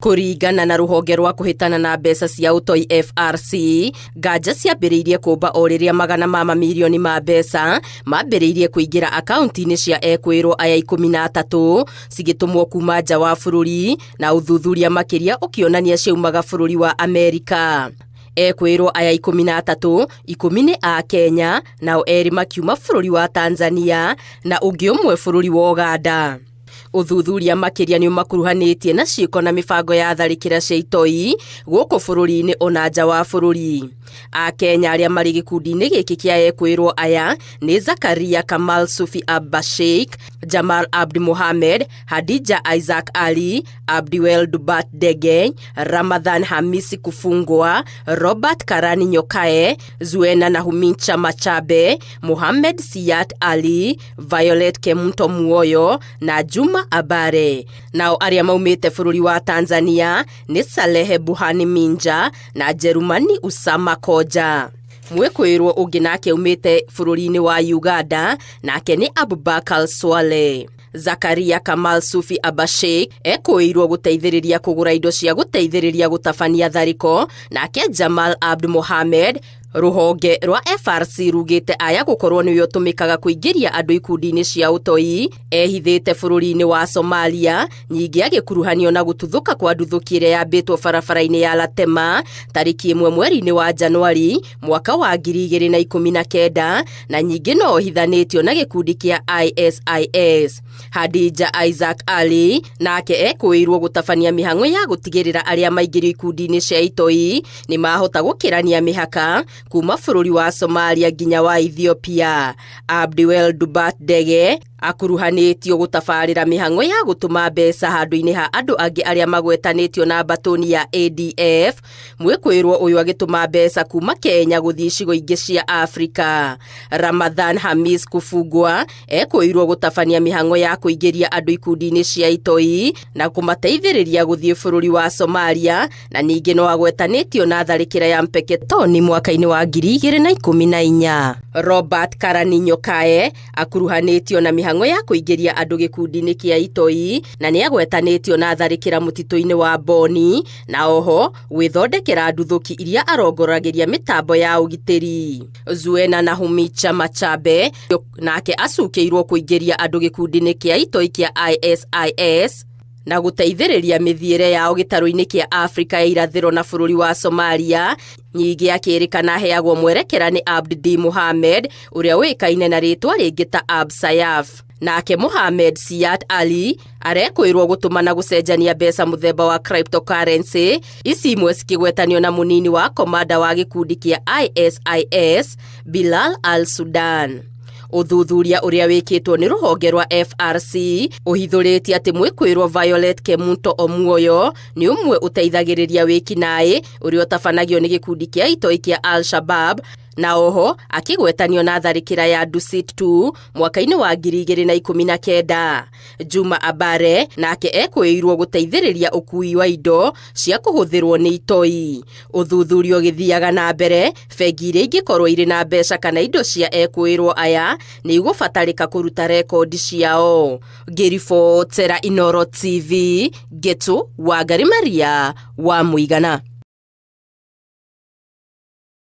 Kũringana na rũhonge rwa kũhĩtana na mbeca cia ũtoi FRC, nganja ciambĩrĩirie kũmba o rĩrĩa magana ma mamirioni ma mbeca mambĩrĩirie kũingĩra akaunti-inĩ cia ekũĩrwo aya 13 cigĩtũmwo kuma nja wa bũrũri, na ũthuthuria makĩria ũkĩonania ciaumaga bũrũri wa Amerika. Ekwĩrwo aya 13, 10 nĩ a Kenya, nao erĩ makiuma bũrũri wa Tanzania na ũngĩ ũmwe bũrũri wa Ũganda. Ũthuthuria makĩria nĩ ũmakuruhanĩtie na ciĩko na mĩbango ya tharĩkĩra cia itoi gũkũ bũrũri-inĩ ona nja wa bũrũri. Akenya arĩa marĩ gĩkundi-inĩ gĩkĩ kĩa ekwĩrwo aya nĩ Zakaria Kamal Sufi Abba Sheikh, Jamal Abdi Mohamed, Hadija Isaac Ali, Abdiwel Dubat Dege, Ramadhan Hamisi Kufungwa, Robert Karani Nyokae, Zuena Nahumincha Machabe, Mohamed Siyat Ali, Violet Kemunto Muoyo na Juma Abare. Nao arĩa maumĩte bũrũri wa Tanzania nĩ Salehe Buhani Minja na Jerumani Usama Koja. Mwĩkũĩrwo ũngĩ nake umĩte bũrũri-inĩ wa Uganda nake nĩ Abubakar Swale. Zakaria Kamal Sufi Abasheikh ekũĩirwo gũteithĩrĩria kũgũra indo cia gũteithĩrĩria gũtabania tharĩko, nake Jamal Abd Mohamed rũhonge rwa FRC rugĩte aya gũkorwo nĩwe ũtũmĩkaga kũingĩria andũ ikundi-inĩ cia ũtoi ehithĩte bũrũri-inĩ wa Somalia, nyingĩ agĩkuruhanio na gũtuthũka kwa nduthũki ĩrĩa yambĩtwo barabara-inĩ ya Latema tarĩki 1 mweri-inĩ wa Januari mwaka wa 2019, na nyingĩ no ohithanĩtio na gĩkundi kĩa ISIS. Hadija Isaac Ali nake ekũĩirwo gũtabania mĩhang'o ya gũtigĩrĩra arĩa maingĩrio ikundi-inĩ cia itoi nĩ mahota gũkĩrania mĩhaka kuma bũrũri wa Somalia nginya wa Ethiopia. Abdiwel Dubat Dege akuruhanĩtio gũtabarĩra mĩhang'o ya gũtũma mbeca handũ-inĩ ha andũ angĩ arĩa magwetanĩtio na mbatũni ya ADF. Mwĩkũĩrwo ũyũ agĩtũma mbeca kuma Kenya gũthiĩ icigo ingĩ cia Afrika. Ramadhan Hamis Kufungwa ekũĩirwo gũtabania mĩhang'o ya kũingĩria andũ ikundi-inĩ cia itoi na kũmateithĩrĩria gũthiĩ bũrũri wa Somalia, na ningĩ no agwetanĩtio na tharĩkĩra ya Mpeketoni mwaka-inĩ wa 2014. Robert Karani Nyokae akuruhanĩtio na mĩhang'o ya kũingĩria andũ gĩkundi-inĩ kĩa itoi na nĩ agwetanĩtio na tharĩkĩra mũtitũ-inĩ wa Boni, na oho gwĩthondekera nduthũki iria arongoragĩria mĩtambo ya ũgitĩri. Zuena Nahumicha Machabe nake acukĩirwo kũingĩria andũ gĩkundi-inĩ kĩa itoi kĩa ISIS na gũteithĩrĩria mĩthiĩre yao gĩtarũ-inĩ kĩa Afrika ya irathĩro na bũrũri wa Somalia. Nyingĩ akĩrĩkana aheagwo mwerekera nĩ Abdi Mohamed ũrĩa ũĩkaine na rĩtwa rĩngĩ ta Ab Sayaf. Nake Mohamed Siyat Ali arekwĩrwo gũtũma na gũcenjania mbeca mũthemba wa cryptocurrency, ici imwe cikĩgwetanio na mũnini wa komanda wa gĩkundi kĩa ISIS Bilal al-Sudan. Ũthuthuria ũrĩa wĩkĩtwo nĩ rũhonge rwa FRC ũhithũrĩtie atĩ mwĩkũĩrwo Violet Kemunto Omuoyo nĩ ũmwe ũteithagĩrĩria wĩkinaĩ ũrĩa ũtabanagio nĩ gĩkundi kĩa itoi kĩa Al-Shabaab, na oho akĩgwetanio na tharĩkĩra ya Dusit 2 mwaka-inĩ wa 2019. Juma Abare nake ekũĩirwo gũteithĩrĩria ũkui wa indo cia kũhũthĩrwo nĩ itoi. Ũthuthuria ũgĩthiaga na mbere, bengi iria ingĩkorwo irĩ na mbeca kana indo cia ekũĩrwo aya nĩ igũbatarĩka kũruta rekondi ciao. Ngĩribotera Inooro TV, Ngetu Wangari Maria wa Mũigana.